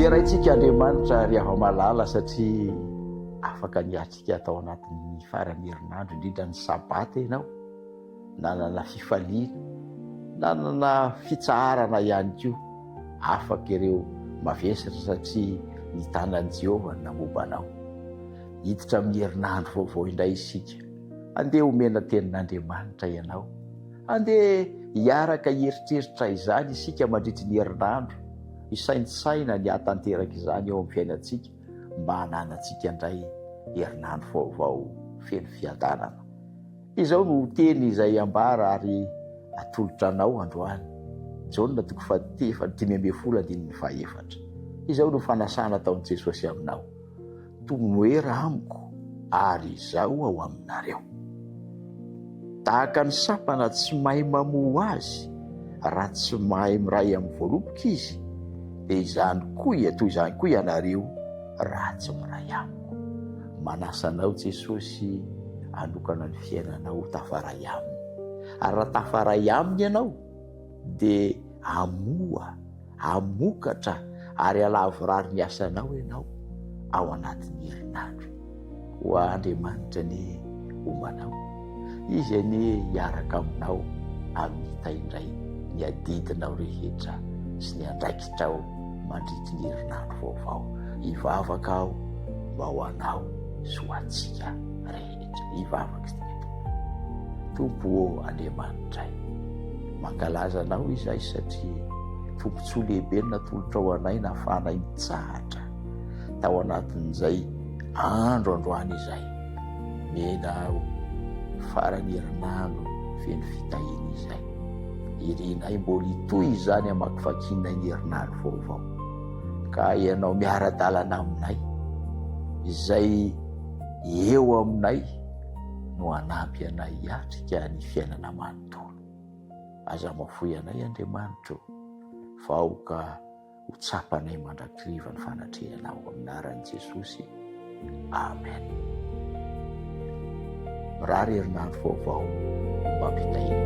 Deraintsika Andriamanitra ry hava-malala satria afaka niatrika tao anatin'ny faran'ny herinandro indrindra ny sabata ianao. Nanana fifaliana, nanana fitsaharana ihany koa. Afaka ireo mavesatra satria ny tanan'i Jehovah no namomba anao. Hiditra amin'ny herinandro vaovao indray isika. Andeha homena tenin'Andriamanitra ianao. Andeha hiaraka hieritreritra izany isika mandritry ny herinandro, hisaintsaina ny hahatanteraka izany eo amin'ny fiainantsika mba hananantsika indray herinandro vaovao feno fiadanana. Izao no teny izay ambara ary atolotra anao androany, Jaona toko faha 15 andininy fahaefatra. Izao no fanasana ataon'i Jesosy aminao. Tomoera amiko ary izaho ao aminareo. Tahaka ny sampana tsy mahay mamoa ho azy raha tsy mahay miray amin'ny voaloboka izy, dia izany koa toy izany koa ianareo raha tsy miray amiko. Manasa anao Jesosy hanokana ny fiainanao ho tafaray aminy. Ary raha tafaray aminy ianao dia hamoa Hamokatra ary halavorary ny asanao ianao ao anatin'ny herinandro. Koa Andriamanitra anie homba anao. Izy anie hiaraka aminao hamita indray ny adidinao rehetra sy ny andraikitrao mandritry ny herinandro vaovao. Hivavaka aho mba ho anao sy ho antsika rehetra. Hivavaka isika Tompo. Tompo ô Andriamanitray, mankalaza Anao izahay satria Tombontsoa lehibe no natolotrao anay nahafahanay nitsahatra tao anatin'izay andro androany izay. Mena aho faran'ny herinandro feno fitahiana izay. Irinay mbola hitohy izany hamakivakianay ny herinandro vaovao. Ka ianao miara-dalana aminay, izay eo aminay no hanampy anay hiatrika ny fiainana manontolo. Aza mafoy anay Andriamanitra ô, fa aoka ho tsapanay mandrakriva ny fanatrehanao amin'ny anaran'i Jesosy. Amen. Mirary herinandro vaovao mba fitahiana.